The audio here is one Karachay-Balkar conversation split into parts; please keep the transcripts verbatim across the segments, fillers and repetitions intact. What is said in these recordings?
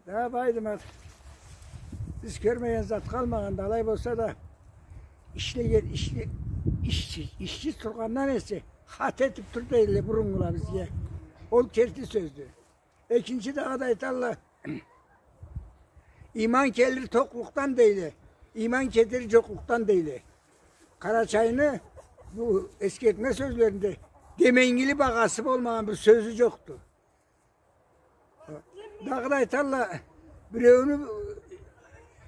Да, Байдымат. Биз кёрмеген зат къалмагъанды, алай болса да, ишлеген, ишле-, ишчи, ишчи тургъандан эсе, хата этип тур дейле буруннгула бизге. Ол керти сёздю. Экинчи дагъыда айталла, иман келир токълукъдан дейле, иман кетер джокълукъдан дейле. Къарачайны бу эсгертме сёзлеринде деменгили багъасы болмагъан бир сёзю джокъду. Дагъыда айталла, биреуню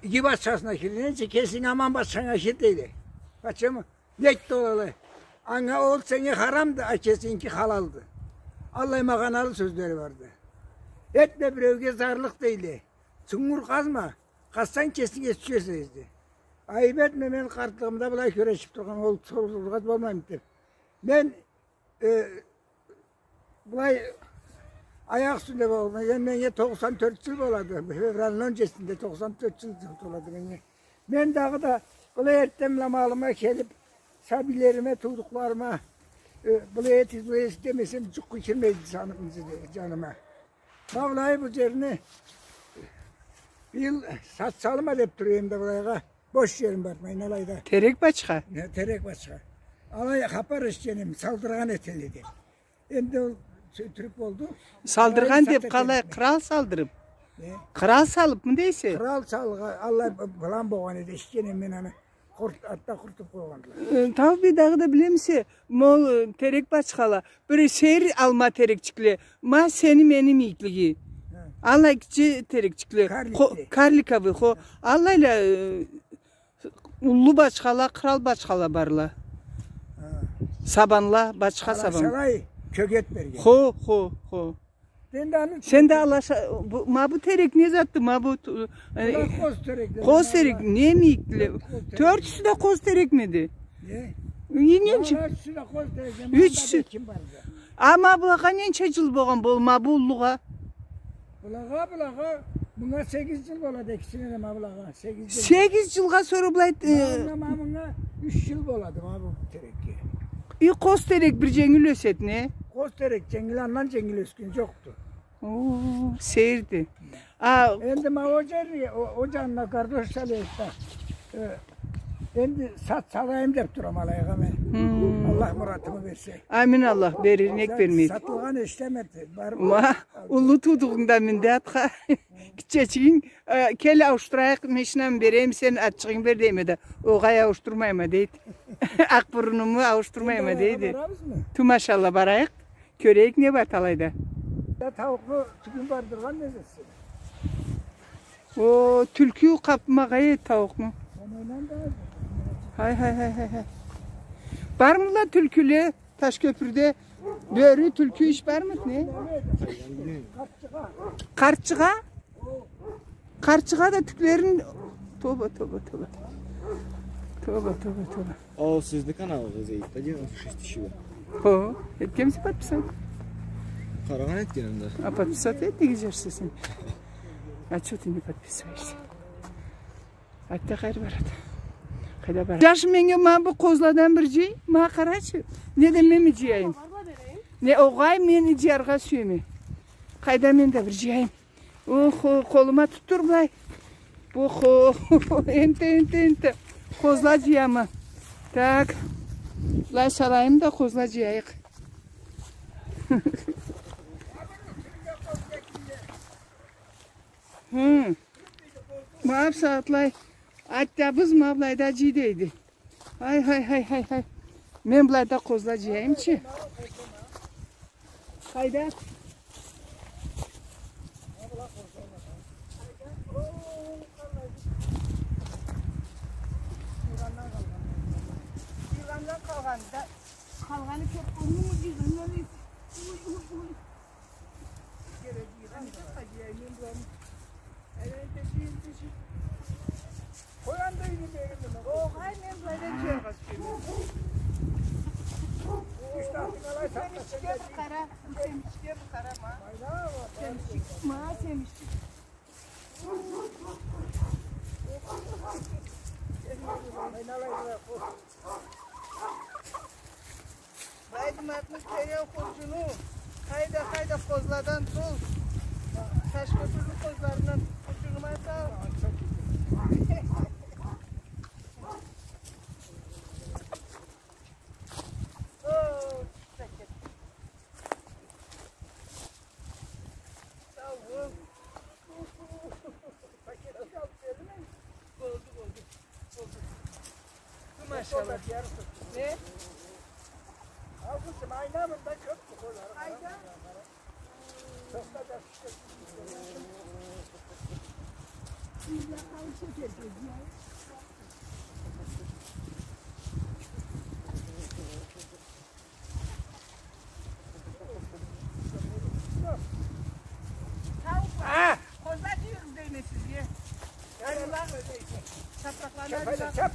иги бачхасына киргинчи, кесинги аман бачханга кир дейле. Почему? Нек да ол алай. Анга ол сеннге харамды, а кесинги халалды. Аллай магъаналы сёзлери барды. Этме биреуге зарлыкъ дейле. Чунгур къазма, къазсанг кесинге тюшерсе изди. Айып этме, мен къартлыгъымда былай кюрешип тургъан, ол соргъа болмаймыды деп. Мен, э, Былай аякъ юсюнде болгъан, мен, меннге токъсан тёрт джыл болады. Февральны он джетисинде токъсан тёрт джыл болады меннге. Мен дагъыда былай эртденбла малыма келип, сабийлериме, туудукъларыма, э, былай этигиз, былай этигиз демесем, джукъу кирмейди джаныма. Ма былай бу джерни быйыл сатсалым а деп тура эдим да былайгъа. Бош джерим барды, ма алайда. Терек бачха? Не, терек бачха. Алай хапар эшитгеним, салдыргъан этелле деп. Энди ол сётюрюк болду. Салдыргъан деп къалай, къырал салдырып? Не? Къырал салыпмы дейсе? Къырал салгъа-, аллай б-, былан болгъан эди, эшитгенем мен аны. Къурт-, артда къурутуп къойгъандыла. Э, Таубий, дагъыда билемисе, ма ол, э, терек бачхала. Бири сейир алма терекчикле. Ма сени, мени мийиклиги. Хы. Аллай кичи терекчикле. Карликле. Хо, карликовый, хо. Хы. Аллайла, э, Уллу бачхала, къырал бачхала барла. Хы. Сабанла, бачха сабан. Алашалай кёгет берген. Хо, хо, хо. Сен да аны... Сен да алаша-, бу, ма бу терек не затды, ма бу ту-, э, къоз терек, не мийикле. Тёртюсю да къоз терекмиди? Не? Юч юсю да къоз терек, юч юсю. А ма былагъа ненча джыл болгъан болур, ма бу уллугъа? Былагъа, былагъа, мынга сегиз джыл болады, экисине да, ма былагъа, сегиз джыл. Сегиз джылгъа сора былай, э, ма мынга, ма мынга юч джыл болады, ма бу терекге. И къоз терек бир дженгил ёседи, не? Къоз терек дженгил, андан дженгил ёсген джокъду. О, сейирди. А, энди ма о джер, о, о джанына картош салайыкъ да. Э, энди сат салайым деп турама алайгъа мен. Хм. Аллах муратымы берсе. Амин, Аллах берир, нек бермейди. Сат-, сатылгъан эшитеме, бармы? Ма, уллу туудугъунг да минди атха. Гитчечигинг, э, кел, ауушдурайыкъ, машинамы берейим, сен атчыгъынгы бер дейме да. Огъай, ауушдурмайма дейди. Акъбурунуму ауушдурмайма дейди. Энди алайгъа барабызмы? Ту, машалла, барайыкъ. Кёрейик, не бар талайда. Я тауукъну тюгюн бардыргъан не зат сен? О, тюлкю къапмагъа эди тауукъну. Хай, хай, хай, хай, хай. Бармыла тюлкюле Ташкёпюрде? Бёрю, тюлкю иш бармыды, не? Къартчыгъа. Къартчыгъа да тюклерин, тоба, тоба, тоба. Тоба, тоба, тоба. О, сизни каналыгъыз эди да, девяносто шесть тысяч. Хо, этгенмисе подписать? Къарагъан этгеним да. А подписать эт, неге джарсыса сен? А чё ты не подписываешься? Айтда, къайры барады. Къайда барады? Джашым, меннге ма бу къозладан бир джый, ма къарачы. Не да мен ми джыяйым? Не, огъай, мен джыяргъа сюеме. Къайда, мен да бир джыяйым. Охо, къолума тутдур былай. Охо, энтда, энтда, энтда. Къозла джыяма. Так. Былай салайым да къозла джыяйыкъ. Хы. Ма бусагъатлай атабыз ма былайда джый дейди. Ай, хай, хай, хай, хай. Мен былайда къозла джыяйымчы. Къайда? Джыйгъандан къалгъан да. Къалгъаны кёп болмай джыйгъандан. Уй, уй, уй. Къой анда юйню бери. Огъай, мен былайдан джыяргъа сюеме. Семизчикге бир къара, семизчикге бир къара, ма. Семизчик, ма, семизчик. Байдыматны тереу хурджуну, къайда, къайда, къозладан тол, Ташкёпюрню къозларындан хурджунума сау. О, чыкъды кетди. Сау бол. Пакетчик алып бердим. Болду, болду. Болду. Бу машалла. Не? Ал, къызым, айна мында кёп бу къойлары. Къайда? Тохта да. Къозла джыйыгъыз дейме сизге. Чапракъланы чап, чап.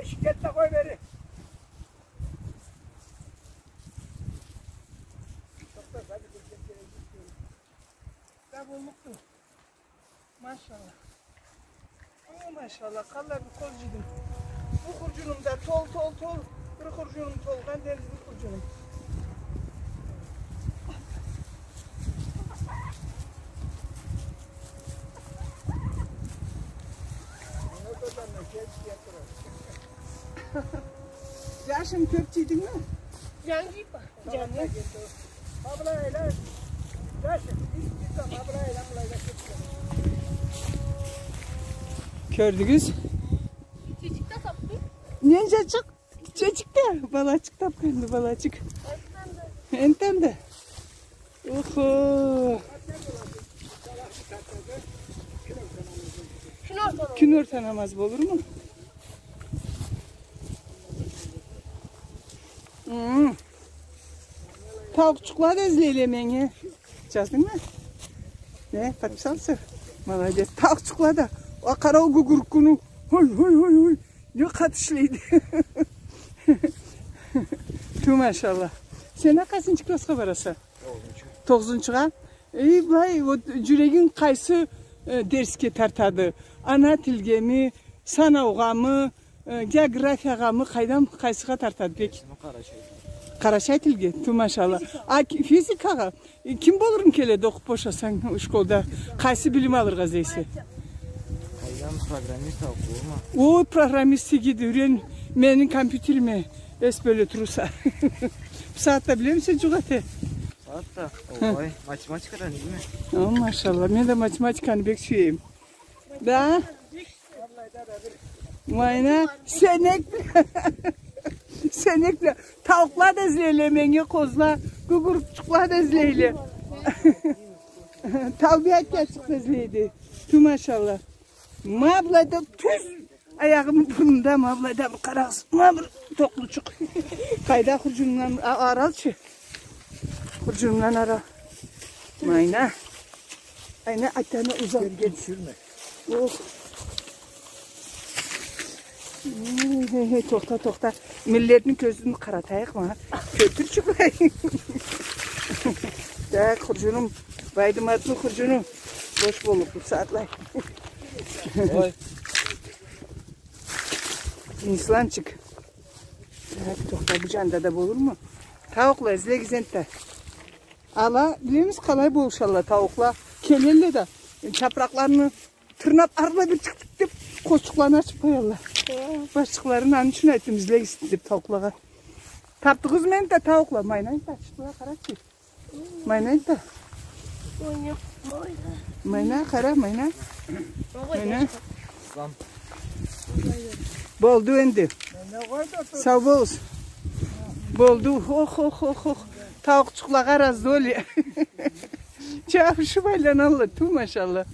Эшикге да къой бери. Да боллукъду. Машалла. О, машалла, къаллай бир къоз джыйдым. Бу хурджунум да тол, тол, тол. Бир хурджунум толгъан, дери бир хурджунум. Джашым, кёп джыйдынгмы? Джангы джыйма. Джангы. Кёрдюгюз? Гитчечик да тапдым. Ненчачыкъ? Гитчечик да. Балачыкъ тапханды, балачыкъ. Энтда да. Охо. Кюн орта намаз болурму? Хы. Тауукъчукъла да излейле мени. Джаздынгмы? Не, подписался? Молодец. Тауукъчукъла да. А, къара ол гюгюркюню. Ой, ой, ой, ой. Не къаты ишлейди. Ту, машалла. Сен а къайсынчы классха бараса? Тогъузунчу. Тогъузунчугъа? Эй, былай, вот, джюрегинг къайсы, э, дерсге тартады? Ана тилгеми, санаугъамы, э, географиягъамы, къайдам, къайсыгъа тартады бек? Къарачай. Къарачай тилге, ту, машалла. А ки-, физикагъа? Э, ким болурунг келеди окъуп бошасанг школда? Къайсы билим алыргъа излейсе? Къайдам, программист окъурма. О, программист иги, юрен, мени компьютериме эс бёле турса. Бусагъатда билемисе джукъ эте? Бусагъатда? Хы. Огъай, математикадан иги ме. О, машалла, мен да математиканы бек сюеме. Да? Майна, сенек, сенек бла. Тауукъла да излейле меннге, къозла, гугурукчукъла да излейле. Тауби айтгъанчыкъ да излейди. Ту, машалла. Ма былайда тюз аягъымы бурнунда, ма былайда бир къарагъыз. Ма бир токълучукъ. Къайда, хурджунумдан а-, ары алчы. Хурджунумдан ары ал. Майна. Айна, айтана узакъ. Жерге тюшюрме. Ох. Хе, хе, хе, тохта, тохта. Миллетни кёзюн къаратайыкъ ма. Кётюрчю былай. Так, хурджунум. Байдыматлы хурджунум. Бош боллукъ бусагъатлай. Ой. Инсланчыкъ. Так, тохта, бу джанда да болурму? Тауукъла, излегиз энтда. Ала, билемиз къалай болушалла тауукъла. Келелле да, чапыракъларыны тырнап, ары бла бир чыкъ деп, къозчукъларын ачып къоялла. Башчыкъларын, аны ючюн айтдым, излегиз деп тауукълагъа. Тапдыгъызмы энтда тауукъла? Майна энтда, чыкъдыла, къарачы. Майна энтда. Майна, къара, майна. Майна. Болду энди. Сау болугъуз. Болду. Ох, ох, ох, ох. Тауукъчукълагъа раздолье. Чабышып айланалла. Ту, машалла.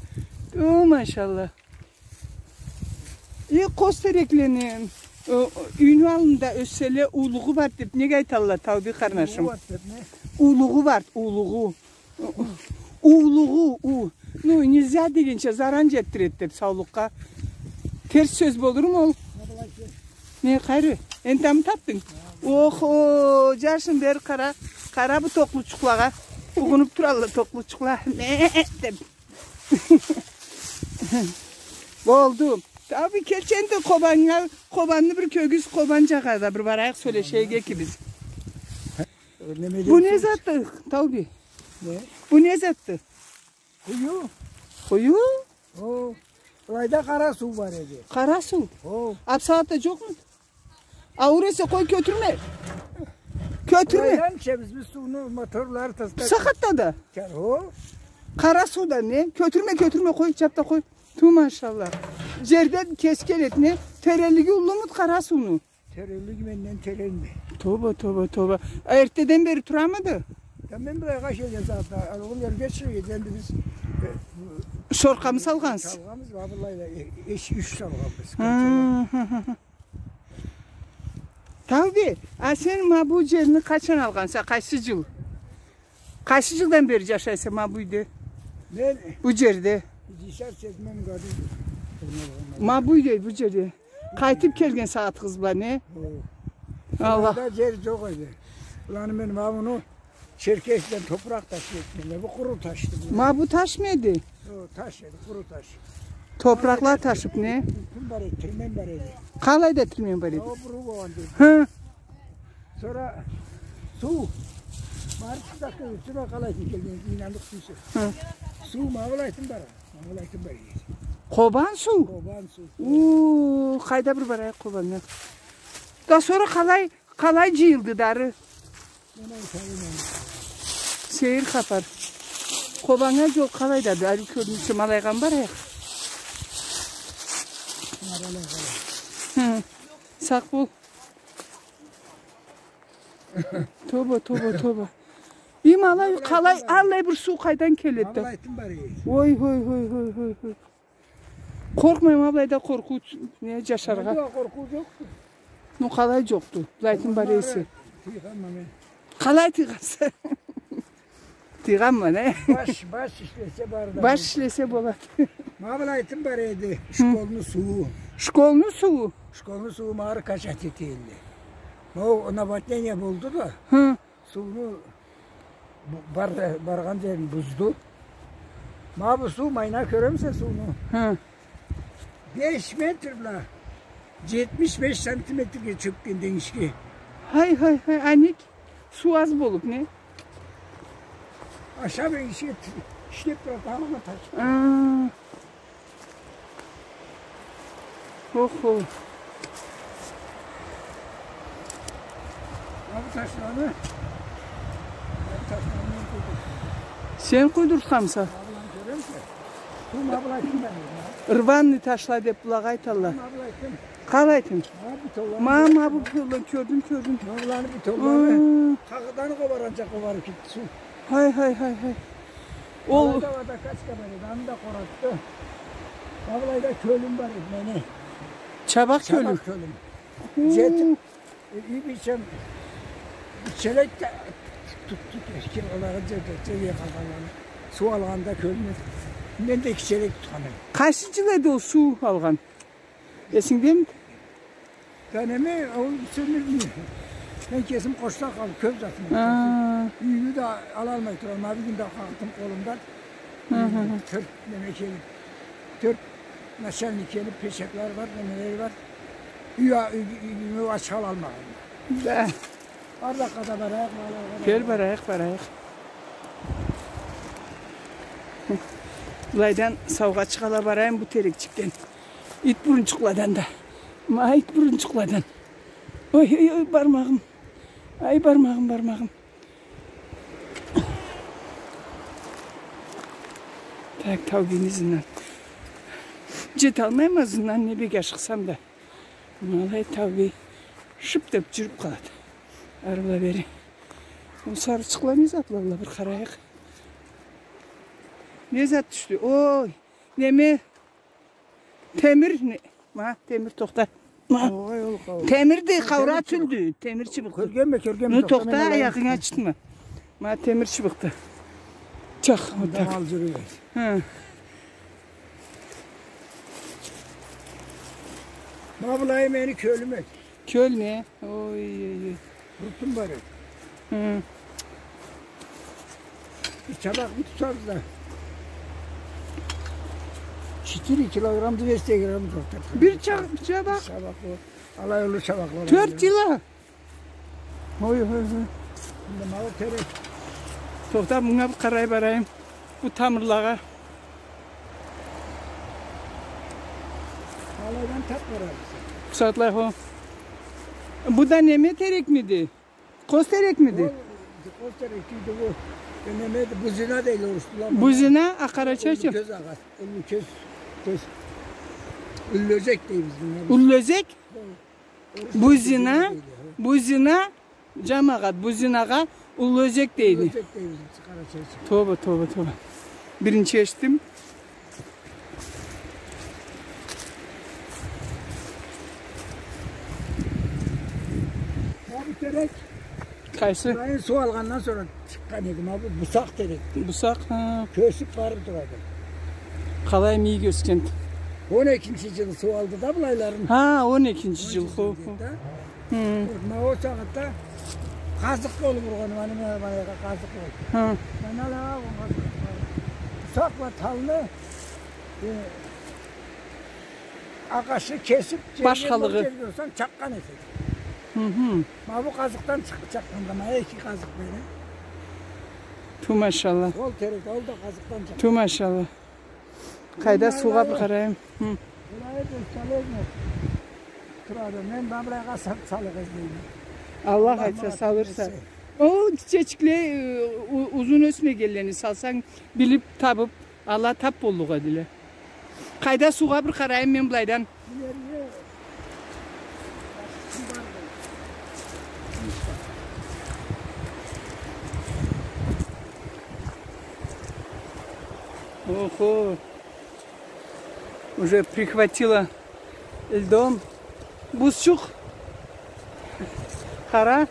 Ту, машалла. Э, къоз тереклени, э, юйню аллында ёсселе, уулугъу бар деп неге айталла, Тауби къарнашым? Уулугъу бар деп не? Уулугъу бар, уулугъу. Уулугъу, у. Ну, нельзя дегенча, заран джетдирет деп саулукъгъа. Терс сёз болурму ол? Не, къайры? Энтдамы тапдынг? Охо, джашым, бери къара. Къара бу токълучукълагъа. Угъунуп туралла токълучукъла. Не деп. Болду. Тауби, келчи энди Къобаннга, Къобанны бир кёгюз, Къобан джагъада бир барайыкъ, сёлешейик экибиз. Бу не затды, Тауби? Не? Бу не затды? Къую. Къую? О, былайда къара суу бар эди. Къара суу? О. А бусагъатда джокъму? Ауур эсе, къой, кётюрме. Кётюрме. Былайдан ичебиз биз сууну, моторлары тастап. Бусагъатда да? О. Къара суудан не? Кётюрме, кётюрме, къой, чап да къой. Ту, машалла. Джерден кеси келеди не? Теренлиги уллумуду къара сууну? Теренлиги менден теренди. Тоба, тоба, тоба. А эртдеден бери турамыды? Да мен былайгъа келген сагъатда, алгъын ёлге чыгъып, энди биз, э, шоркъамы салгъансыз? Салгъанбыз, ма былайда, э, эш, юч салгъанбыз. Хы, хы, хы, хы. Тауби, а сен ма бу джерни къачан алгъанса, къайсы джыл? Къайсы джылдан бери джашайса ма бу юйде? Мен... Бу джерде? Джашар сетмем гады. Ма бу юйде, бу джерде. Къайтып келген сагъатыгъыз бла, не? О. Аллах. Былайда джер джокъ эди. Уланы мен ма муну Черкесден топуракъ ташып этгенле. Бу къуру ташды бу. Ма бу ташмы эди? О, таш эди, къуру таш. Топуракъла ташып, не? Тилмен бар эди, тилмен бар эди. Къалайда тилмен бар эди? О, буруу болгъан джер. Хы. Сора суу. Барып да къалай келген, ийнандыкъ тюйюлсе. Хы. Суу ма былайтын бара. Ма былайтын бара эди. Къобан суу? Къобан суу. Уу, къайда бир барайыкъ Къобаннга. Да сора къалай, къалай джыйылды дары? Сейир хапар. Къобаннга джол къалайдады? Али кёрюнсе, ма алайгъа барайыкъ. Хы. Сакъ бол. Тоба, тоба, тоба. Им алай, къалай, аллай бир суу къайдан келеди? Ма былайтын бара эди. Ой, ой, ой. Къоркъмай, ма былайда къоркъуу не джашаргъа? Былайда къоркъуу джокъду. Ну, къалай джокъду? Былайтын бара эсе. Тыйгъанма мен. Къалай тыйгъанса? Тыйгъанма, не? Баш, баш ишлесе барды. Баш ишлесе болады. Ма былайтын бара эди. Хы. Школну сууу. Школну сууу? Школну сууу ма ары качать эте эдиле. О, наводнение болду да. Хы. Сууну бу-, бар-, баргъан жерин бузду. Ма бу суу, майна, кёремисе сууну? Хы. Беш метр бла жетмиш беш сантиметрге чёкген денгизге. Хай, хай, хай, а нек? Суу аз болуп, не? Ашаб, ишге т-, ишлеп турады, амма таш. А. Охо. Ма бу ташланы, ма бу ташланы мен къуйдурдум. Сен къуйдуртханмыса? Ма быланы кёремисе? Бу ма былай ким бар эди, а? Рваный ташла деп былагъа айталла. Ма былай ким? Къалай айтайым? Ма бу бутонланы кёрдюм. Ма, ма бу бутонланы кёрдюм, кёрдюм. Ма быланы бутонлары. Хы. Къагъыдан къобаргъанча къобарып кетди суу. Хай, хай, хай, хай. Ол алайда водокачка бар эди, аны да къоратды. Ма былайда кёлюм бар эди мени. Чабакъ кёлю. Чабакъ кёлюм. Хы. Жетип, э, ий бийчем, икки челек да тутду, тутду, эки, алагъа жерде, жерге къалгъанланы. Суу алгъанда кёлню. Мен да икки челек тутхан эдим. Къайсы джыл эди ол суу алгъан? Эсингдеми? Да неме, ол сёндюрмей. Мен кесим къошда къалып, кёп затым. А. Юйню да алалмай турама, бир кюн да къагъытым къолумда. Хы, хы, хы. Тёрт неме келип, тёрт начальник келип, печатлары бар, немелери бар. Юй а-, юй, юйню ачха алалмагъанла. Да. Ар джакъгъа да барайыкъ, барайыкъ, барайыкъ. Кел, барайыкъ, барайыкъ. Былайдан саугъачыкъ ала барайым бу терекчикден. Ит бурунчукъладан да. Ма ит бурунчукъладан. Ой, ой, ой, бармагъым. Ай, бармагъым, бармагъым. Так, таубийни ызындан. Джеталмайма ызындан, не бек ашыкъсам да. Ма алай таубий шып деп джюрюп къалады. Ары бла бери. Ол сарычыкъла не затла, бир къарайыкъ. Не зат тюшдю? Ой, неме? Темир не? Ма, темир, тохта. Ма. Ой, ол къау-, темирди, къаура тюлдю. Темир чыбыкъды. Кёргенме, кёргенме, ну, тохта, тохта, мен аягъынга чыкъма. Ма, темир чыбыкъды. Чакъ, вот так. Хы. Ма былай мени кёлюм эди. Кёл не? Ой, ой, ой. Рутум бар эди. Хы. Бир чабакъны тутабыз да. Четыре килограмм, двести грамм тартады. Бир ча-, чабакъ? Бир чабакъ ол. Алай уллу чабакъла. Тёрт кило? Ой, ой, ой. Энди ма ол терек. Тохта, мынга бир къарай барайым. Бу тамырлагъа. Алайдан тап барабыз. Бусагъатлай, хо. Бу да неме терекмиди? Къоз терекмиди? Ол къоз терек дейди бу. Э, немеди, бузина дейди орусча. Бузина, а къарачайча? Уллу кёз агъа-, уллу кёз, кёз. Уллу ёзек дейбиз мынга биз. Уллу ёзек? Хо. Орусча бузина, бузина дейди, хо. Бузина, джамагъат, бузинагъа уллу ёзек дейди. Уллу ёзек дейбиз биз къарачайча. Тоба, тоба, тоба. Биринчи эшитдим. Ма бу терек. Къайсы? Былайын суу алгъандан сора чыкъгъан эди. Ма бу бусакъ терекди. Бусакъ, хы. Кёсюп барып турады. Къалай мийик ёсгенди. Он экинчи джыл суу алды да былайларын. Хы, он экинчи джыл, хо, хо. Дейди да. Хы. Ма ол сагъатда къазыкъ болуп ургъан, ма, ма, ма, къазыкъ болуп. Хы. Ма ала, ол къазыкъ. Бусакъ бла талны, э, агъачны кесип, башхалыгъы. Джерге, джерге урсанг, чакъгъан этеди. Хы хы. Ма бу къазыкъдан чыкъ-, чакъгъан да, ма эки къазыкъ бери. Ту машалла. Ол терек, ол да къазыкъдан чакъгъан. Ту машалла. Къайда, суугъа бир къарайым. Хы. Былай бир салайым. Турады. Мен ма былайгъа са-, салыргъа излейме. Аллах айтса, салырса. Ол чечекле, э, у-, узун ёсмегенлени салсанг, билип, табып, ала тап боллукъ эдиле. Къайда, суугъа бир къарайым мен былайдан. Охо. Уже прихватило льдом. Бузчукъ. Къара.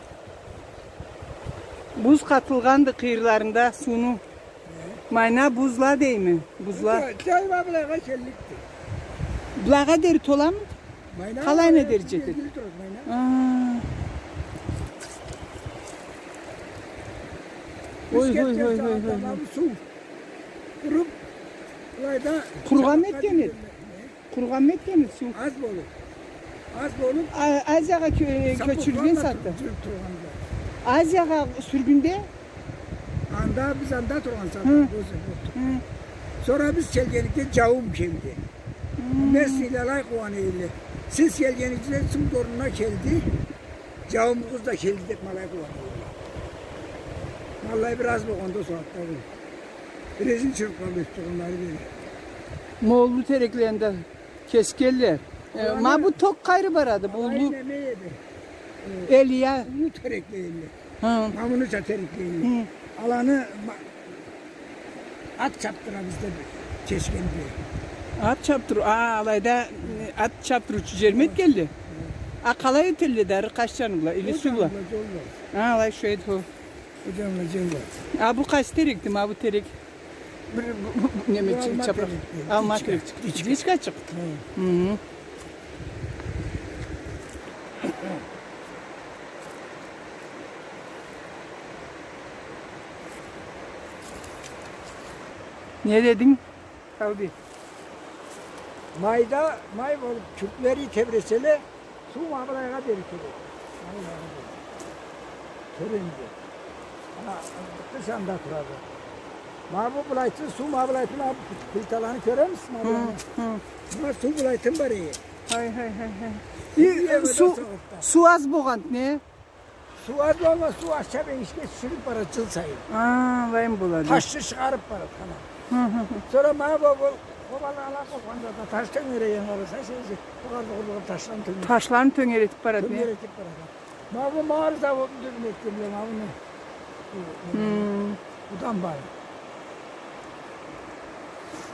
Буз къатылгъанды къыйырларында сууну. Майна бузла дейме, бузла. Джай, джай ма былайгъа келликди. Былайгъа дери толамыды? Майна, къалайына дери джетеди? Келип турады майна. А. Ой, ой, ой, ой, ой. Суу къуруп, былайда... Къуругъанмы этген эди? Къуругъанмы этген эди суу? Аз болуп. Аз болуп. А, Азиягъа кё-, кёчюрюлген сагъатда. Азиягъа сюргюнде? Анда, биз анда тургъан сагъатда. Хы. Сора биз келгенибизде джауум келди. Хы. Местныйле алай къууана эдиле. Сиз келгенигизде суу да орнуна келди. Джауумугъуз да келди деп, ма алай къууана эдиле. Ма алай бир аз болгъанды ол сагъатда бу. Бирезин чырып къалды, тутханлары бери. Ма уллу тереклени да кесгенле. Э, ма бу ток къайры барады, бу уллу... Элия. Уллу терекле эдиле. Хы. Ма муну да терекле эдиле. Хы. Аланы ма-, ат чапдырабыз деп кесгенди. Ат чапдырыу, а, алайда, э, ат чапдырыучу джерми этгенле? Хы. А къалай ётелле да ары, къайсы джаны бла, или суу бла? Ол джаны бла джол бар. А, алай шо эди ол. Ол джаны бла джол бар. А бу къайсы терекди, ма бу терек? Бир, бу, бу, бу неме, чапыракъ. Бу алма терекди. Алма терек. Дичка. Дичкачыкъ. Хы. Хы. Не дединг, Халби? Майда, май болуп, кюртлери тебреселе, суу ма былайгъа дери келеди. Ма былайгъа дери. Кёренди. Ана, къыш анда турады. Ма бу былайтын, суу ма былайтын, ма бу плиталаны кёремисиз, ма былайны? Хы, хы. Ма суу былайтын бара эди. Хай, хай, хай, хай. И, суу, суу аз болгъанды, не? Суу аз болгъан, суу ашча бегишге тюшюрюп барады джыл сайын. А, алайым болады. Ташны чыгъарып барады, хана. Хы, хы, хы. Сора ма бу, бу, обаланы ала болгъанда да таш тёнгереген къараса, сен, сен, бу къарда, къарда ташланы тёнгере-... Ташланы тёнгеретип барады, не? Тёнгеретип барады. Ма бу мар заводну тюбюн этгенле, ма муну. Хы. Бу дамбаны.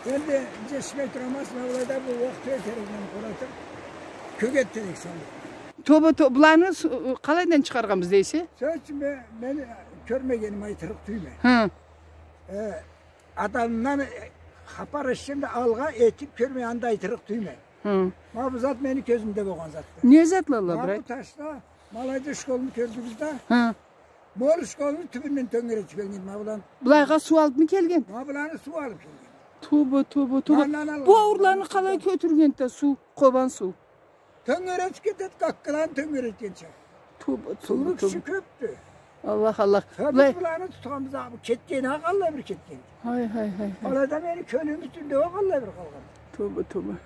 Энди джетишмей турамыз, ма былайда бу уакъ терекни къуратып, кёгет терек салып. Тоба, то-, буланы су-, къалайдан чыгъаргъанбыз дейсе? Сёз ючюн, мен, мен кёрмегеним айтырыкъ тюйюлме. Хы. Э, адамдан, э, хапар эшитсем да, алгъа этип кёрмей, анда айтырыкъ тюйюлме. Хы. Ма бу зат мени кёзюмде болгъан затды. Не затла ала, брат? Ма бу ташла, ма алайда школну кёрдюгюз да. Хы. Ма ол школну тюбюнден тёнгеретип келген, ма буланы. Былайгъа суу алыпмы келген? Ма буланы суу алып келген. Тоба, тоба, тоба. Ма андан алып келген. Бу ауурланы къалай кётюргенди да суу, къобан суу? Тёнгеретип кетеди, къакъыланы тёнгеретгенча. Тоба, тоба, тоба. Сууну кючю кёпдю. Аллах, Аллах. Былай. Биз буланы тутханбыз, а, бу кетген, а, къаллай бир кетген. Хай, хай, хай, хай. Алайда мени кёлюм юсюнде о къаллай бир къалгъан. Тоба, тоба.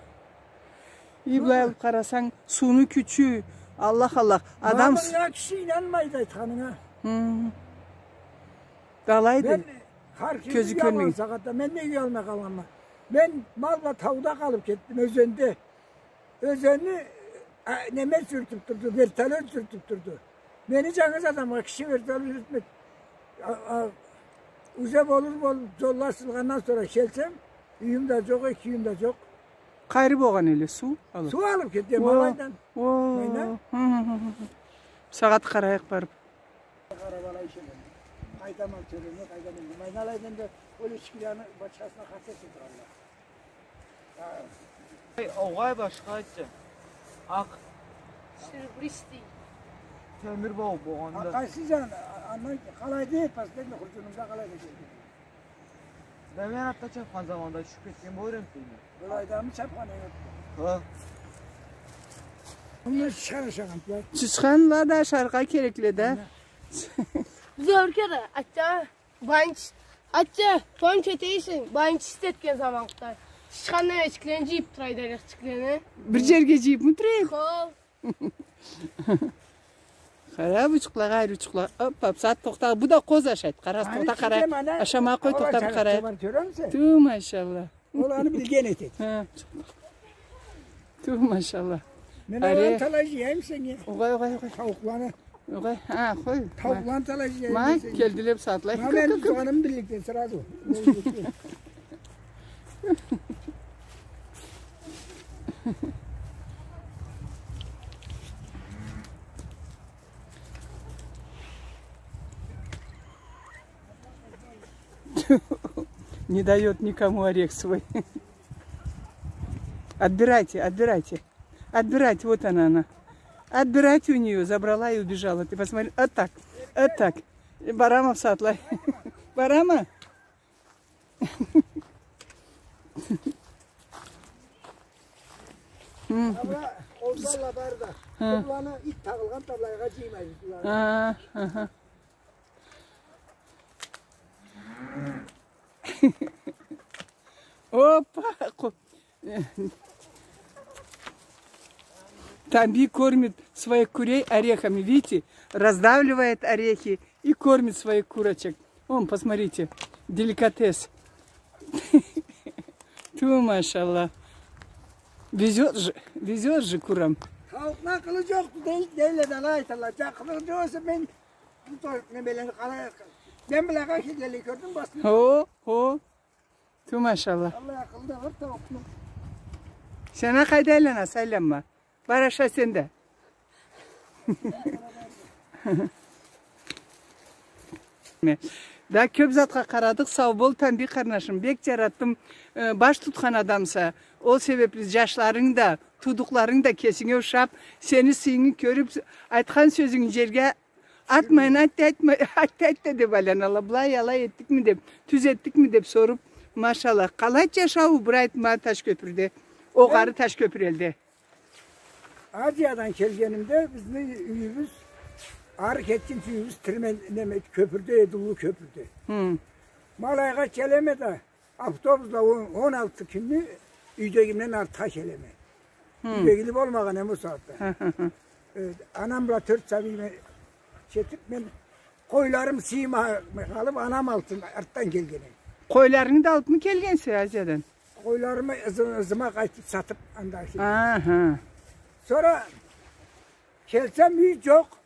И былай алып къарасанг, сууну кючю, Аллах, Аллах. Адам... Ма мынга киши ийнанмайды айтханынга. Хы. Къалайды. Мен хар ким уялгъан сагъатда, мен неге уялмай къалгъанма? Мен мал бла тауда къалып кетдим, ёзенде. Ёзенни, а, неме джюрютюп турду, вертолёт джюрютюп турду. Мени джангыз адамгъа киши вертолёт джюрютмеди. А, а, уже болур болуп, джолла ачылгъандан сора келсем, юйюм да джокъ, эки юйюм да джокъ. Къайры болгъан эле суу алып? Суу алып кетген, о, Малайдан. О. Майна. Хы, хы, хы, хы. Сагъат къарайыкъ барып. Къарап алайым. Къайда мал кёреме, къайда мен. Майна алайдан да ол ичкилени бачхасына къаршы туралла. Ай, огъай, башха айтчы. Акъ. Серебристый. Темир бау болгъанда. А къайсы джан, а, андан къалайды, последний хурджунунда къалайды. Да мен атда чапхан заманда тюшюп кетген болур эдим. Былайдамы чапхан эдинг? Хы. Муну чычхан ашагъан, былай. Чычханла да ашаргъа керекле да. Ана. Зор кере, атда. Банч-, атда, помнишь, этейсенг, банчист этген заманлыкъда. Чычхан немечиклени джыйып турайды, элечиклени. Бир джерге джыйыпмы турады? Хо. Къара, бу чукълагъа, айры чукъла. Оп, оп, сагъат тохта. Бу да къоз ашайды. Къара, тохта, къара. Ашама къой, тохта, бир къара. Ту, машалла. Ол аны билген этеди. Хы. Ту, машалла. Мен аланы талай джыяйым сеннге. Огъай, огъай, огъай. Тауукъланы. Огъай, а, къой. Тауукъланы талай джыяйым сеннге. Ма, келдиле бусагъатлай. Ма, мен тутханымы билликден сразу. Не даёт никому орех свой. Отбирайте, отбирайте. Отбирайте, вот она, она. Отбирайте у неё, забрала и убежала. Ты посмотри, вот так, вот так. Барама бусагъатлай. Барама? Хы. Ала, ол да ала барды. Хы. Буланы ит тагъылгъан таблайгъа джыймайбыз буланы. Ха, аха. Опа, къо-, Тамби кормит своих курей орехами. Видите, раздавливает орехи и кормит своих курочек. Вон, посмотрите, деликатес. Ту, машалла. Везёт же, везёт же курам. Халкъны акъылы джокъду дей-, дейле да, алай айталла. Джакъылы джокъса мен бу то-, немелени къалай, мен былайгъа келгенлей кёрдюм басын. Хо, хо. Ту, машалла. Аллах акъылда бар таукъну. Сен а къайда айланаса, айланма. Бар, аша сен да. Да кёб затха къарадыкъ, сау бол, Тамби къарнашым. Бек джаратдым, э, баш тутхан адамса. Ол себебли джашларынг да, туудукъларынг да кесинге ушаб, сени сыйынгы кёрюб, айтхан сёзюнгю джерге Атмайын, айтды, айтма, айтды, айтды деб айланалла. Былай алай этдикми деб, тюз этдикми деб соруб, машалла. Къалайды джашау, бир айтма, Ташкёпюрде. Огъары Ташкёпюр элде. Азиядан келгенимде бизни юйюбюз, ары кетгинчи юйюбюз тирмен, неме, кёпюрде эди, уллу кёпюрде. Хы. Ма алайгъа келеме да, автобусла он, он алты кюнню юйдегимден артха келеме. Хы. Юйдегили болмагъан эм ол сагъатда. Хы, хы, хы. Э, анам бла тёрт сабийме кетиб, мен къойларым сыймай къалыб, анам алтын артдан келген эди. Къойларынгы да алыбмы келгенсе Азиядан? Къойларымы ызы-, ызыма къайтыб сатыб, анда келген. Аха. Сора келсем, юй джокъ.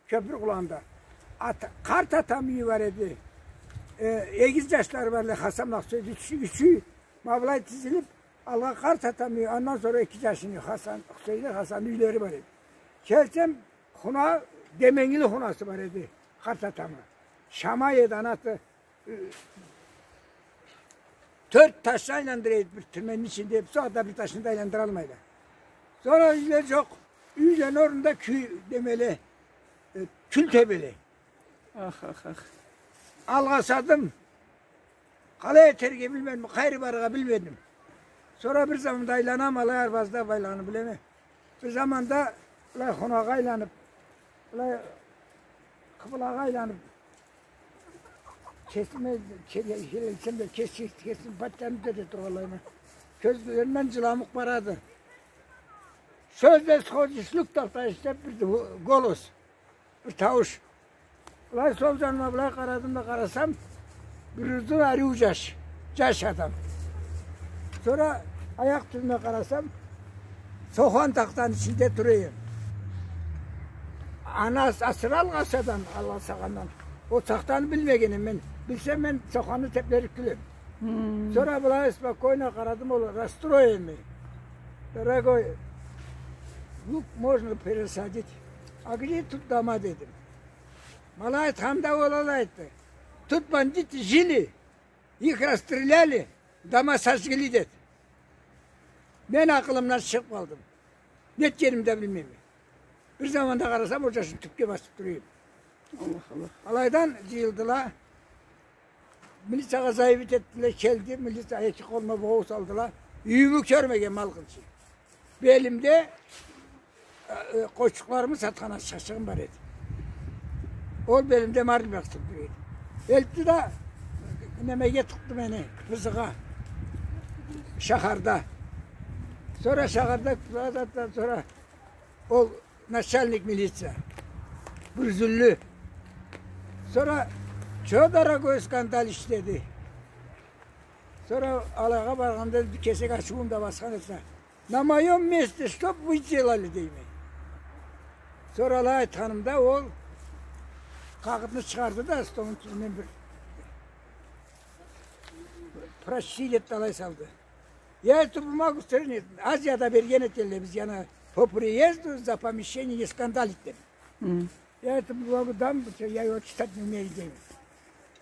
Кёпюр къуланында. Ат-, къарт атам юйю бар эди. Э, эгиз джашлары бар эди, Хасан бла Хусейни, ючю, ючю ма былай тизилиб, алгъа къарт атам юйю, андан сора эки джашыны, Хасан, Хусейни, Хасанны юйлери бар эди. Келсем, хуна, деменгили хунасы бар эди, къарт атамы. Шамай эди аны аты, Тёрт ташны айландыра эди бир тирменни ичинде, бусагъатда бир ташны да айландыралмайла. Сора юйле джокъ, юйлени орнунда кю-, немеле, э, кюл тёбеле. Ах, ах, ах. Алгъасадым. Къалай этерге билмедим, къайры барыргъа билмедим. Сора бир заманда айланама, алай арбазда байланы билеме. Бир заманда былай хунагъа айланыб, былай къыбылагъа айланыб, кесиме, ке-, ке-, келсем да, кес-, кес-, кесим батчаны да эте тургъанлайыма. Кёзлеримден джыламукъ барады. Сёзде сходишь, шлюк тахтаешь деб бир голос. Бир таууш. Былай сол джаныма былай къарадым да къарасам, бир узун ариу джаш, джаш адам. Сора аякъ тюбюме къарасам, сохан тахтаны ичинде тура эдим. Аны ас-, асыры алгъасадан, алгъасагъандан. Ол тахтаны билмегенме мен. Билсем, мен соханны теблерик тюл эдим. Хм. Сора былай спокойно къарадым, ол расстроенный. Дорогой, лук можно пересадить. А где тут дома, дедим. Ма алай айтханымда ол алай айтды. Тут бандиты жили, их расстреляли, дома сожгли, деди. Мен акъылымдан чыгъыб къалдым. Не этгенимни да билмейме. Бир заманда къарасам, ол джашны тюбге басыб тура эдим. Аллах, Аллах. Алайдан джыйылдыла. Милициягъа заявить этдиле, келди, милиция эки къолума богъу салдыла. Юйюмю кёрмеген малгъынчы. Белимде, э, э, къойчукъларымы сатхан ачхачыгъым бар эди. Ол белимде марлем къысылыб тура эди. Элтди да, немеге тыкъды мени, Кпзгъа. Шахарда. Сора шахарда, сора ол начальник милиция. Бюрзюнлю. Сора, чё, дорогой, скандалишь, деди. Сора алайгъа баргъанда, бир кесек ачыуум да басхан эсе. На моём месте что б вы делали, дейме. Сора алай айтханымда, ол къагъытны чыгъарды да, столну тюбюнден бир прочти деди да алай салды. Я эту бумагу в средней Азияда берген этелле бизге, ана, по приезду за помещение не скандалить, деди. Хы. Я эту бумагу дам, я его читать не умею, дейме.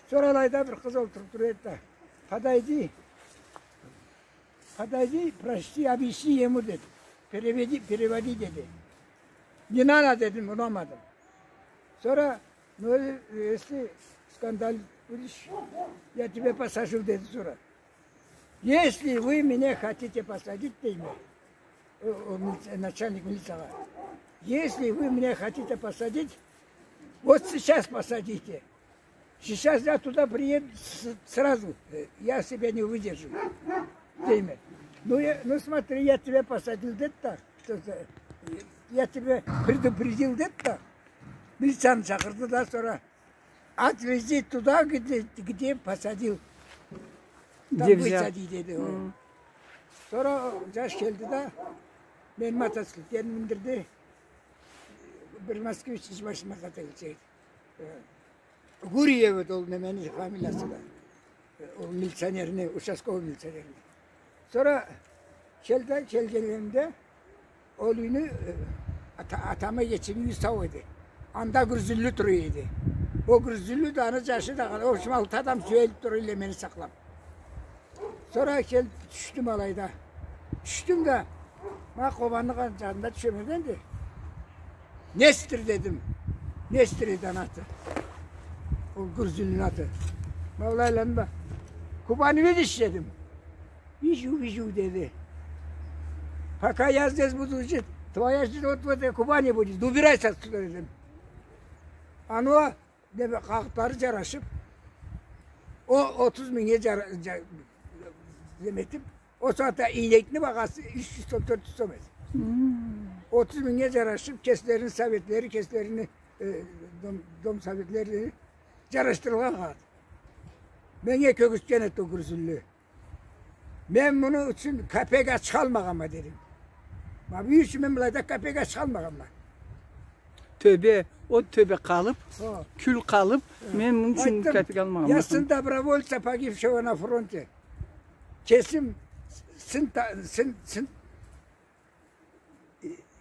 Сора алайда бир къыз олтуруб тура эди да. Подойди. Подойди, прочти, объясни ему, деди. Переведи, переводи, деди. Не надо, дедим, унамадым. Сора, ну, э, если скандал Видишь, я тебя посажу, деди сора. Если вы меня хотите посадить, дейме, о, о, милиция, начальник милициягъа, если вы меня хотите посадить, вот сейчас посадите. Сейчас я туда приеду с- сразу. Э, я себя не выдержу. Дейме. Ну, я, ну смотри, я тебя посадил, деди да. Что за- Я тебя предупредил, деди да. Милицияны чакъырды да, сора отвези туда, где, где посадил. Там высади, деди ол. Сора ол джаш келди да, мени мотоциклетге миндирди. Бир москвич, бир москвич. Э, Гурьев эди ол немени фамилиясы да. Э, ол милиционерни, участковый милиционерни. Сора келди, келгенлеринде ол юйню, э, ата- атамы, эжеми юйю сау эди. Анда гюрзюллю тура эди. Ол гюрзюллю да, аны джашы да, в общем, алты адам сюелиб тура эдиле мени сакълаб. Сора келиб тюшдюм алайда. Тюшдюм да, ма Къобанны джанында тюшеме энди. Нестор дедим. Нестор эди аны аты. Ол гюрзюллюню аты. Ма былай айланды да. Куда не едешь, дедим. Вижу, вижу, деди. Пока я здесь буду жить, твоя жить вот в этой Кубани будет. Да убирайся отсюда, дедим. Аны о, деме, къагъытлары джарашыб, о отуз мингнге джара- джа- неме этиб, ол сагъатда ийнекни багъасы юч джюз сом, тёрт джюз сом эди. Отуз мингнге джарашыб, кеслерини советлери, кеслерини, э, дом- дом советлери джарашдырылгъан къагъыт. Меннге кёргюзтген эди ол гюрзюллю. Мен муну ючюн капек ачха алмагъанма, дедим. Ма бу ючюн мен былайда капек ачха алмагъанма. Тёбе, о тёбе къалыб, кюл къалыб, мен муну ючюн капек алмагъанма. Я сын добровольца, погибшего на фронте. Кесим сын та- сын- сын-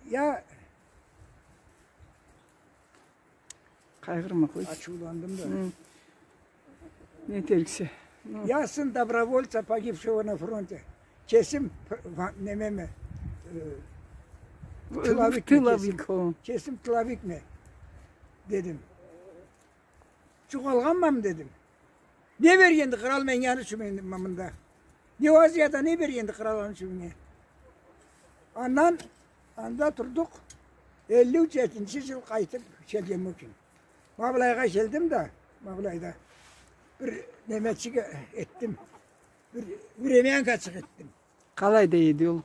я Къайгъырма, къой. Ачыуландым да. Не этериксе. Ну. Я сын добровольца, погибшего на фронте. Кесим п- ва- немеме, э, тыловикме, тыловик кесим. Кесим тыловикме, дедим. Джукъалгъанмамы, дедим. Не бергенди кърал меннге аны ючюн мен мында? Не Азияда не бергенди кърал аны ючюн меннге? Андан анда турдукъ. Элли джетинчи джыл къайтыб келгенме ючюн. Ма былайгъа келдим да, ма былайда бир немечик этдим. Бир времянкачыкъ этдим. Къалайда эди ол?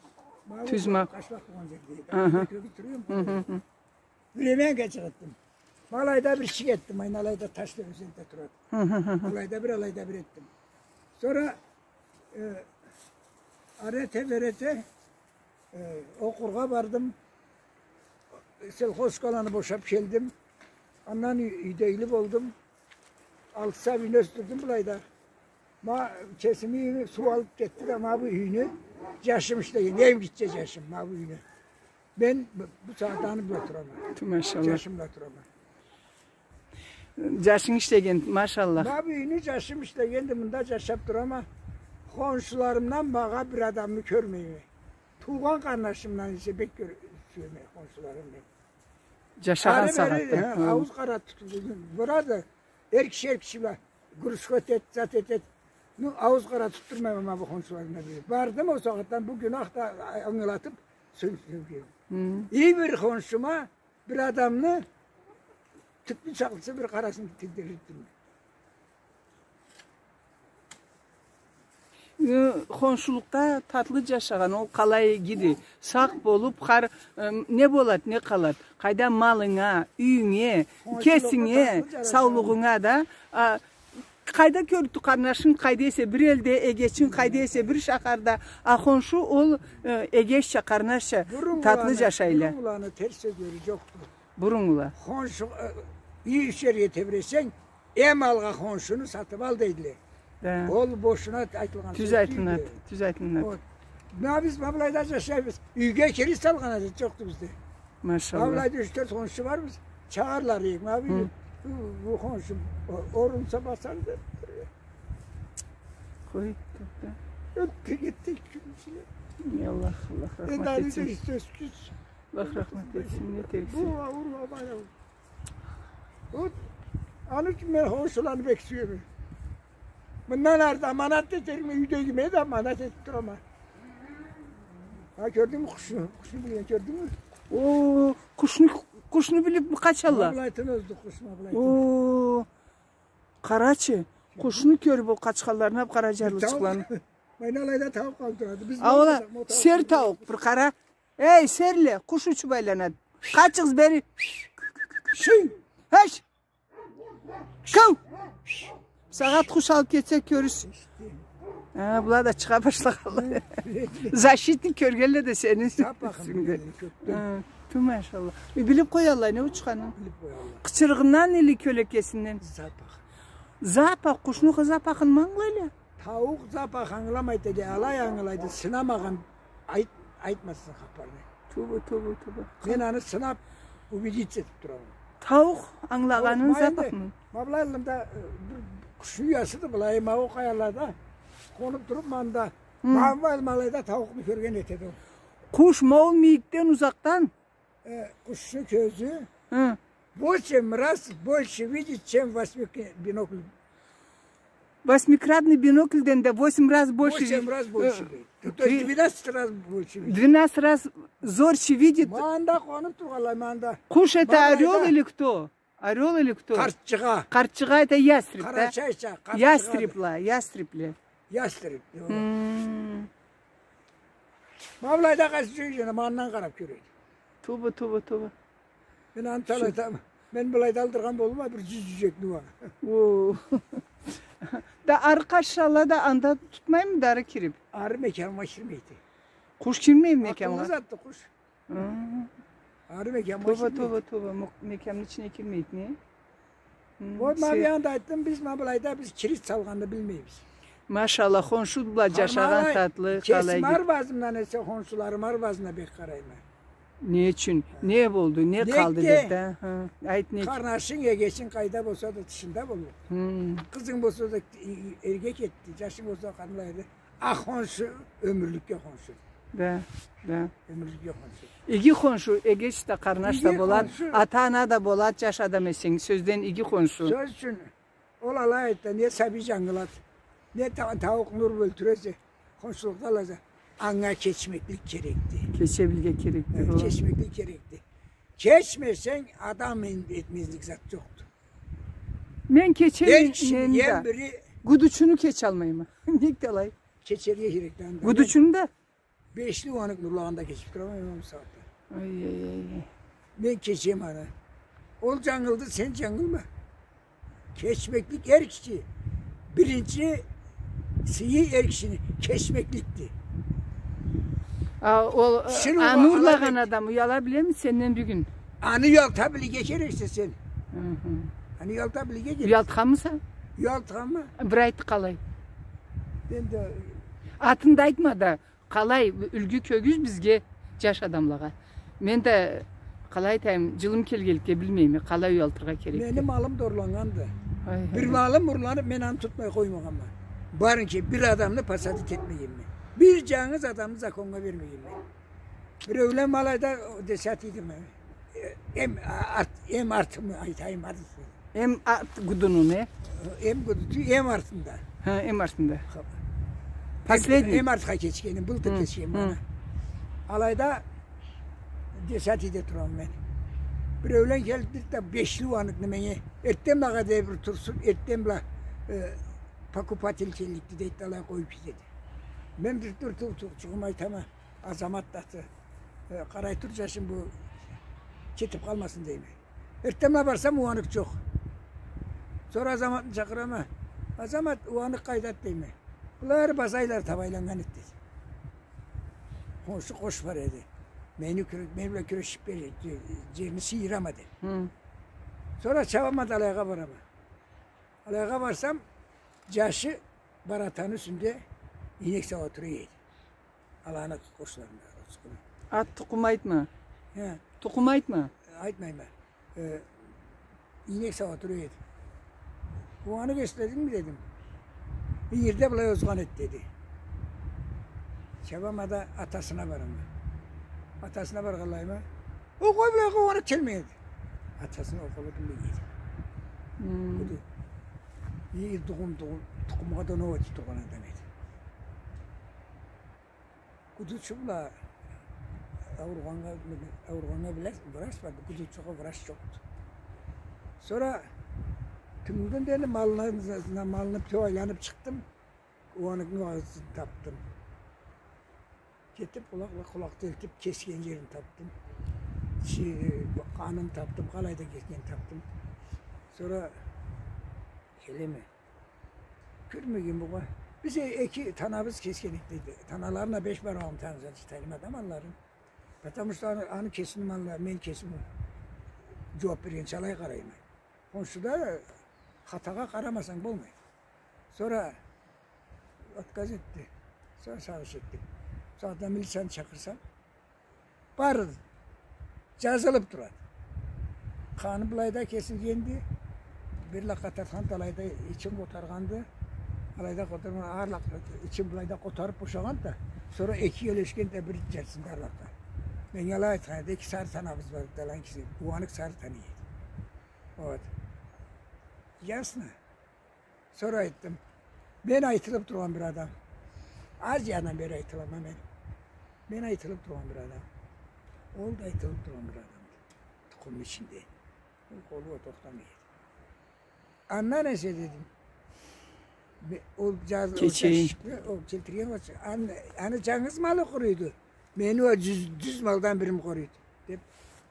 Ма тюз ма- къашлакъ болгъан джерде эди. Аха. Кёрюб турама. Времянкачыкъ этдим. Ма алайда бир ичик этдим, айналайда таш тёбесинде турады. Алайда бир, алайда бир этдим. Сора, э, арете-берете, э, окъургъа бардым. Сельхоз школаны бошаб келдим. Андан ю- юйдегили болдум. Алты сабийни ёсдюрдюм былайда. Ма кесими юйюмю суу алыб кетди да, ма бу юйню джашым ишлеген, эм гитче джашым, ма бу юйню. Мен бу, бу сагъатда аны бла турама. Ту, машаллах. Джашым бла турама. Джашынг ишлеген, машаллах. Ма бу юйню джашым ишлегенди, мында джашаб турама. Хоншуларымдан багъа бир адамны кёрмейме. Туугъан къарнашымдан эсе бек кёр- сюеме хоншуларымы. Джашагъан сагъатда. Ары-бери, хы, ауз къара тутулду. Бурада эр киши, эр киши бла гурушха этед, зат этед. Ну, ауз къара тутдурмайма ма бу хоншуларымдан бири. Бардым ол сагъатдан бу гюнахда ангылатыб сёлешдим. Хы. И бир хоншума бир адамны тюпню чакълысы бир къарасын тийдириб турдум. Э, хоншулукъда татлы джашагъан, ол къалай игиди. Сакъ болуб, хар, э, не болад, не къалад. Къайда малынга, юйюнге, кесинге, саулугъунга да. А, къайда кёрюб ту къарнашынг, къайда эсе бир элде, эгечинг къайда эсе бир шахарда. А хоншу ол, э, эгечча, къарнашча татлы джашайла. Буруннгуланы терс сёзлери джокъду. Буруннгула. Хоншу, э, юй ичерге тебресенг, эм алгъа хоншуну сатыб ал, дейдиле. Да. Ол бошуна айтылгъан сёз тюйюлдю. Тюз айтылынад, тюз айтылынад. Ол, ма биз ма былайда джашайбыз. Юйге кирит салгъан адет джокъду бизде. Машаллах. Ма былайда юч-тёрт хоншу барбыз. Чагъарлар эдик. Ма бу, бу, бу хоншум о- орунса басар деб. Къой, тохта. Ётдю, гетди, эки кюн ичинде. Эй, Аллах, Аллах рахмат этсин. Аллах рахмат этсин, не этериксе. Бу аурур, бу аурур. Вот, аны ючюн мен хоншуланы бек сюеме. Мындан ары да аманат этерме, юйдегиме да аманат этип турама. Ха, кёрдюнгмю къушну? Къушну билген кёрдюнгмю? О, къушну, къушну билип къачалла. Ма былайтын ёздю къуш, ма былайтын. О, къарачы, къушну кёрюп ол къачханларына, къара джарлычыкъланы. Тауукъ. Ма былайда тауукъ алып турады. Биз... А, ол да сер тауукъ, бир къара. Эй, серле, къуш учуп айланады. Къачыгъыз бери. Шый! Хаш! Кыу! Сагъат къуш алып кетсе, кёрюрсюз. Ха, была да чыгъа башлагъанла. Защитник кёргенле да сени. Запахын билгенле кёкден. Ха, тю, машалла. Э, билип къоялла, не учханын? Билип къоялла. Къычырыгъындан или кёлекесинден? Запах. Запах, къушну запахын ма ангылайла? Тауукъ запах ангыламайды, алай ангылайды, сынамагъан айт-, айтмасын хапарны. Тоба, тоба, тоба. Мен аны сынап, убедиться этип турама. Тауукъ ангылагъанын запахмы? Ма былай аллымда, э, бир къушну уясыды былай, ма ол къаялада къонуп туруп, мында, ма былайда тауукъну кёрген этеди ол. Къуш ма ол мийикден узакъдан. Э, къушну кёзю. Хы. Восемь раз больше видит, чем восьми-, бинокль. Восьмикратный бинокльден да восемь раз больше видит. Восемь раз больше видит. То есть двенадцать раз больше видит. Двенадцать раз зорче видит. Мында къонуп тургъанлай, мында. Къуш это орёл или кто? Орёл или кто? Къартчыгъа. Къартчыгъа это ястреб, да? Къарачайча, къартчыгъа. Ястребла, ястребле. Ястреб, да. Хм. Ма былайда къайсы джюжюк, ма андан къарап кёреди. Тоба, тоба, тоба. Мен аны талайтама. Мен былайда алдыргъан болурма бир джюз джюжюкню уа. О. Да ары къаршыла да анда тутмаймыды ары кирип? Ары мекямыма кирмейди. Къуш кирмейми мекямгъа? Акъыллы затды къуш. Хы. Ары мекямгъа кирмейди. Тоба, тоба, тоба. Мо-, мекямны ичине кирмейди, не? Хы, вот, ма бир анда айтдым, биз ма былайда биз кирит салгъанны билмейбиз. Машалла, хоншу бла джашагъан татлы, къалай. Кесим арбазымдан эсе, хоншуларым арбазына бек къарайма. Не ючюн? Не болду? Не къалды деб да? Хы, айт, не? Къарнашынг, эгечинг къайда болса да тышында болур. Хы. Къызынг болса да эрге кетди, джашынг болса да къатынлай эди. А хоншу ёмюрлюкге хоншу. Да, да. Ёмюрлюкге хоншу. Иги хоншу, эгеч да, къарнаш да болад, ата-ана да болад, джаш адам эсенг, сёзден иги хоншу. Сёз ючюн, ол алай айтды, не сабий джангылад, не та-, тауукъну уруп ёлтюресе, хоншулукъда аласа, анга кечмеклик керекди. Кече билирге керекди. Э, кечмеклик керекди. Кечмесенг, адам эн-, этмезлик зат джокъду. Мен кечеме, мен да. Гудучуну кечалмайма. Нек да алай? Кечерге керекди анда. Гудучуну да? Бешли уаныкъны урлагъанда кечип турама, мен ол сагъатда. Ай, ай, ай, ай. Мен кечеме аны. Ол джангылды, сен джангылма. Кечмеклик эр киши. Биринчи сыйы эр кишини кечмекликди. А ол, э, аны урлагъан адам уяла билеми сенден бюгюн? Аны уялта билирге керексе сен. Хы-хы. Аны уялта билирге керексе. Уялтханмыса? Уялтханма. Бир айт къалай. Энди атын да айтма да. Къалай, юлгю кёргюз бизге, джаш адамлагъа. Мен да, къалай айтайым, джылым келгенликге билмейме, къалай уялтыргъа керекди. Мени малым да урланнганды. Ай, ай. Бир малым урланып, мен аны тутмай къоймагъанма. Барын ки, бир адамны посадить этмегенме. Бир джангыз адамны законгъа бермегенме. Биреулен ма алайда десятыйдыма. Эм арт-, эм артымы айтайым, артын. Эм арт гудуну, не? Эм гудуну, эм артында. Ха, эм артында. Последний. Эм, эм артха кечгеним, былтыр кечгеним аны. Алайда десятыйде турама мен. Биреулен келди да бешли уаныкъны меннге, эртденблагъа дери бир турсун, эртденбла, э, покупатель келликди, дейди, алай къоюп кетеди. Мен бир тур-, тур-, турчугъум айтама. Азамат да аты. Э, къарай тур, джашым, бу кетип къалмасын, дейме. Эртденбла барсам, уаныкъ джокъ. Сора Азаматны чакъырама. Азамат, уаныкъ къайдады, дейме. Былай бир базайлары табайланнган эди, дейди. Хоншу къуш бар эди. Мени кюре-, мени бла кюрешип бер, джерни сыйырама, деди. Хы. Сора чабама да алайгъа барама. Алайгъа барсам, джашы баратаны юсюнде ийнек сауа тура эди. Аланы къушларына, къушхуна. Ат тукъум айтма. Хе. Тукъум айтма. Айтмайма. Э, ийнек сауа тура эди. Уаныкъ эследингми, дедим. Ингирде былай озгъан эди, деди. Чабама да атасына барама. Атасына баргъанлайыма. Ол къой былай къууанып келмегенди. Атасыны ол къолу билмегенди. Хы. Буду. Эй, тукъум, тукъум, тукъумгъа да ново этиб тургъан адам эди. Гудучу бла ауругъаннга, ауругъаннга биле-, врач барды, гудучугъа врач джокъду. Сора тюнгюлден да энди малына, малына битеу айланыб чыкъдым. Уаныкъны уагъызын табдым. Кетиб, къулакъ, къулакъ делтиб кесген джерин табдым. Чи-, къанын табдым, къалайда кесгенин табдым. Сора келеме. Кёрмеген бугъа. Биз э-, эки танабыз кесген эдик, дейди. Таналарына беш бармагъым тангыса, танымадым алларын. Потому что аны, аны кесини малла, мен кесим джууаб бергенча алай къарайма. Хоншуда хатагъа къарамасанг болмайды. Сора отказ этди. Сора сагъыш этдик. Сора да милицияны чакъырсам, бары джазылыб турады. Къаны былайда кесилгенди. Бир лакъгъа тартханды, алайда ичин къотаргъанды. Алайда къотаргъан, арлакъ ичин былайда къотарыб бошагъанды да. Сора эки ёлешгенди да, бир джарсында арлакъда. Меннге алай айтхан эди, эки сары танабыз бар, далан киши. Уаныкъ сары таный эди. Вот. Ясно. Сора айтдым. Мен айтылыб тургъан бир адам. Азиядан бери айтылама мен. Мен айтылыб тургъан бир адам. Ол да айтылыб тургъан бир адамды. Тукъумну ичинде. Ол къолу тохтамай эди. Андан эсе дедим. Бе-, ол джаз-, ол Кечейин. Джашчыкъны, ол келтирген болса, ан-, аны джангыз малы къоруйду. Мени ол джюз, джюз малдан бирим къоруйду, деб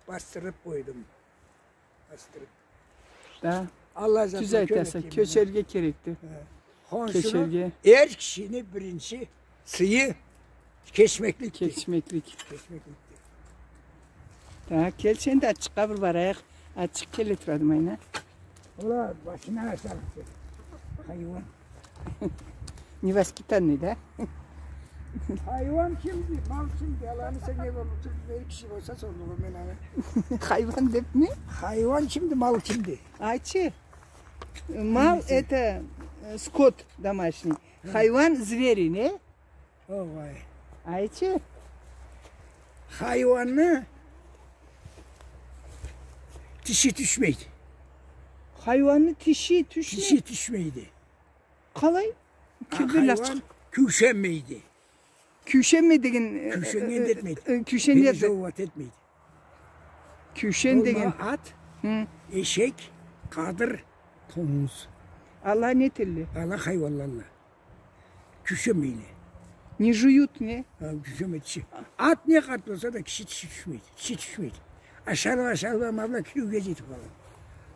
басдырыб къойдум. Астырып. Да. Аллах затына кёмек этейим. Тюз айтаса, кёчерге керекди. Хе. Хоншуну, кёчерге. Эр кишини биринчи сыйы кечмекликди. Кечмеклик. Кечмекликди. Да, кел сен да ачыкъгъа бир барайыкъ. Ачыкъ келе турады майна. Ола башына ашарыкъды. Хайван. Невоспитанный, да? Хайван кимди, мал кимди? Аланы сен не болуп туруп, бери киши болса сорлугъу мен аны. Хайван депми? Хайван кимди, мал кимди? Айтчы. Мал это, э, скот домашний. Хы. Хайван звери, не? Огъай. Айтчы. Хайванны тиши тюшмейди. Хайванны тиши тюшмейди. Тиши тюшмейди. Къалай? А, кирдиле хайван чыкъ- кюйшенмейди. Кюйшенмейди деген, э, кюйшеннген э, да этмейди. Э, кюйшеннген да. Бери зат этмейди. Кюйшен деген. Ол ма ат, хы, эшек, къадыр, тонгуз. Ала не этелле? Ала хайванлалла. Кюйшенмейле. Не жуют, не? Ха, кюйшенмейди. Ат не къарт болса да киши тиши тюшмейди. Тиши тюшмейди. Ашарла, ашарла, ма бла кириуге жетип къалады.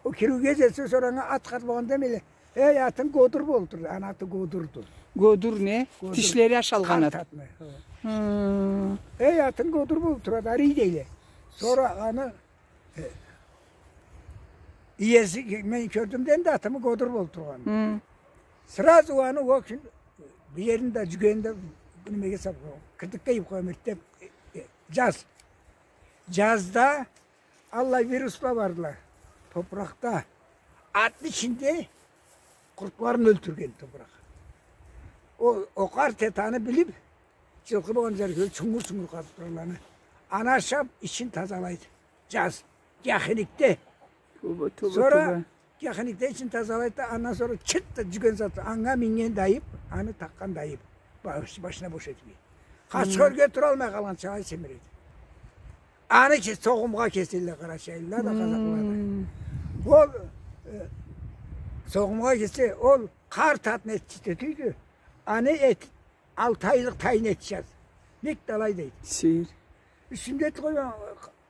Ол кириуге жетсе, сора анга ат къарт болгъан демейле. Эй, атынг годур болуп турады. Аны аты годурду. Годур не? Годур. Тишлери ашалгъан ат. Къарт атны, хы. Хы. Эй, атынг годур болуп турады, арий дейле. Сора аны, э, иеси, мен кёрдюм да энди атымы годур болуп тургъанын. Хы. Сразу аны ол кюн бир ерин да, жюгенин да немеге салып къоям. Кырдыкка ийип къоям, эртден, э, э, жаз. Жазда аллай вирусла бардыла топуракъда. Атны ичинде къуртларын ёлтюрген топуракъ. Ол, ол къарт эт аны билип, жылкъы болгъан жерге чунгур-чунгур къазып тургъанланы. Аны ашап, ичин тазалайды. Жаз. Кёхиникде. Тоба, тоба, тоба. Сора кёхиникде ичин тазалайды да, андан сора чырт да жюген зат, анга минген да айып, аны такъгъан да айып. Баш-, башына бош этмей. Къачхы ёрге туралмай къалгъанча алай семиреди. Аны ке-, согъумгъа кеселле къарачайлыла да, къазахла да. Хы. Ол, э, согъумгъа кесе, ол къарт атны эти тюйдю. Аны эти алты айлыкъ тайын эти жаз. Бек да алай дейди. Сейир. Юсюмде тюгюл,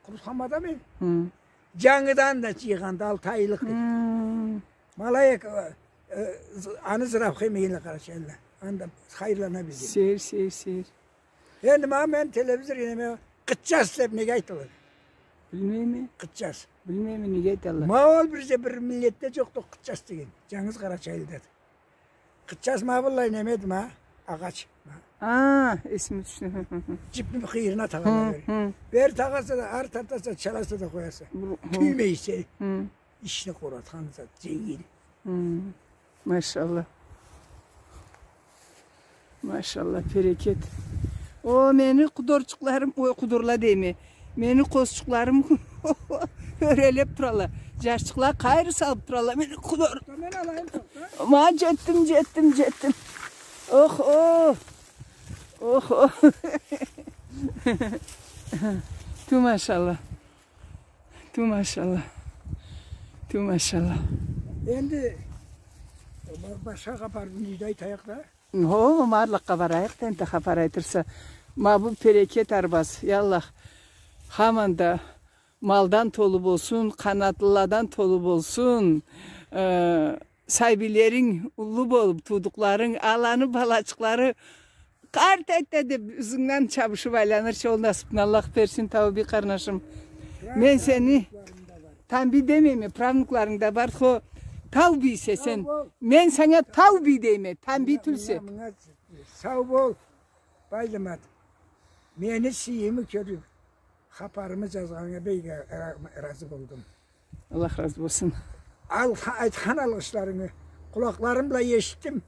къурутханма да мен. Хы. Жангыдан да жыйгъанды, алты айлыкъ эди. Хы. Малай эк, э, э, з-, аны зырап къоймагъанла къарачайлыла. Анда хайырлана билген. Сейир, сейир, сейир. Энди ма мен телевизор, энди мен къыччаз деп неге айтылады? Билмейме. Къыччаз. Билмейме, неге айталла? Ма ол бир же бир миллетде жокъду къыччаз деген. Жангыз къарачайлыдады. Къыччаз ма быллай немеди ма, агъач. А, эсиме тюшдю. Хы, хы, хы. Жипни къыйырына тагъалла бери. Хы, хы. Бери тагъаса да, ары тартаса, чаласа да къояса. Хы, хы. Тюймейсе. Хы. Ишни къоратхан зат, женгил. Хы. Машалла. Машалла, берекет. О, мени къудурчукъларым, ой, къудурла дейме. Мени къозчукъларым ёрелеп туралла. Джашчыкъла къайры салыб туралла, мени къудар. Мен алайым, тохта. Ма, джетдим, джетдим, джетдим. Ох, ох. Ох, ох. Ту машалла. Ту машалла. Ту машалла. Энди ба-, башха хапар, не да айтайыкъ да. Хо, марлыкъгъа барайыкъ да, энди хапар айтырса. Ма бу берекет арбаз, я Аллах, хаманда малдан толу болсун, къанатлыладан толу болсун. Э, сабийлеринг уллу болуб, туудукъларынг, аланы балачыкълары къарт этди деб, ызынгдан чабышыб айланырча ол насыбны Аллах берсин, Тауби къарнашым. Мен сени Тамби демейме, правнукларынг да бар, хо, Тауби эсе сен. Мен санга Тауби дейме, Тамби тюлсе. Сау бол, Байдымат. Мени сыйымы кёрюб, хапарымы джазгъанынга бек ра-, разы болдум. Аллах разы болсун. Ал-, айтхан алгъышларынгы къулакъларым бла эшитдим.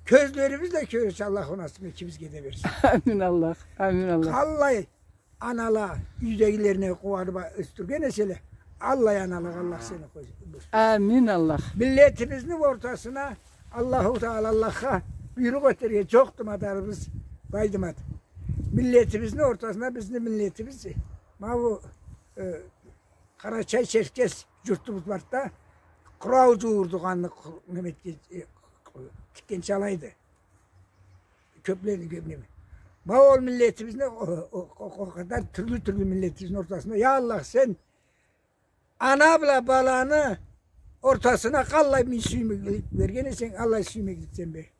Кёзлерибиз бла кёрюрча Аллах о насыбны экибизге да берсин. Амин Аллах, амин Аллах. Къаллай анала юйдегилерине къууаныб ёсдюрген эселе, аллай аналагъа Аллах сени къойсун. Амин Аллах. Миллетибизни ортасына Аллаху Таала, Аллахха буйрукъ этерге джокъду мадарыбыз, Байдымат. Миллетибизни ортасына, бизни миллетибиз, ма бу, э, Къарачай-Черкес джуртубуз барды да, къурал джууурдукъ аны, неме этген, э, тикгенча алайды. Кёплени кёбюне. Ма ол миллетибизни, о, о, о, о къадар тюрлю-тюрлю миллетибизни ортасына, я Аллах, сен ана бла баланы ортасына къаллай бир сюймеклик берген эсенг, аллай сюймекликден бе.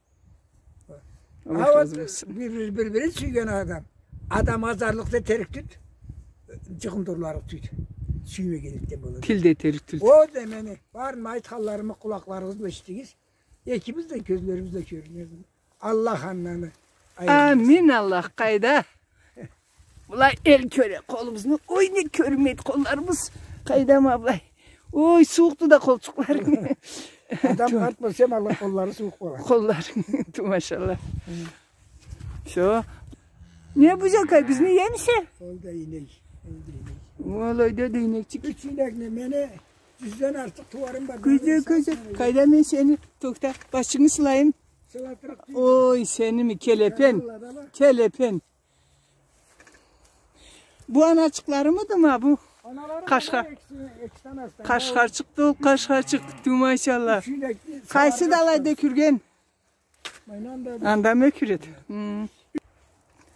Аллах разы болсун. Бир, бир, бир-бирин сюйген адам. Адам азарлыкъ да этерик тюлдю, джыгъындырларыкъ тюлдю. Сюймегенликден болады. Тил да этерик тюлдю. О да мени барын айтханларымы къулакъларыгъыз бла эшитдигиз. Экибиз да кёзлерибиз бла кёрюнебиз. Аллах ананы айырмасын. Амин Аллах, къайда? Былай эл кёре къолубузну. Ой, не кёрюнмейди къолларыбыз. Къайда ма былай? Ой, сууукъду да къолчукъларынг. Адам къарт болса, ма къоллары сууукъ болады. Къолларынг, ту машалла. Хы. Всё. Не бу, джокай, бизни иймисе? Ол да ийнек, ол да ийнек. Ол ойда да ийнекчик. Юч ийнекни мени джюзден артыкъ тууарым бар. Кёзде, кёзде. Къайда, мен сени, тохта, башынгы сылайым. Ой, сеними, келепен. Келепен. Бу аначыкъларымыды ма бу? Къашха-, къашхарчыкъды ол, къашхарчыкъ, ту машалла. Къайсыды алайда кюрген? Анда ма кюреди. Хы.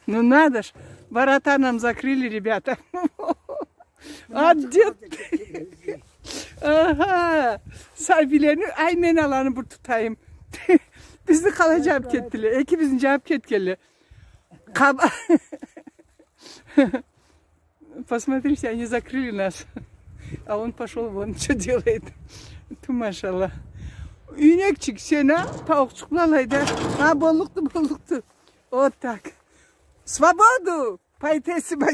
Ну надо ж, ворота нам закрыли, ребята. Отдел. Аха. Сабийлени, ай, мен аланы бир тутайым. Бизни къалай джабыб кетдиле? Экибизни джабыб кетгенле. Къаба-, посмотрите, они закрыли нас. А он пошёл вон, чё делает? Ту машалла. Ийнекчик, сен а, тауукъчукъла алайда. А, боллукъду, боллукъду. Вот так. Свободу! Поэтесси ба-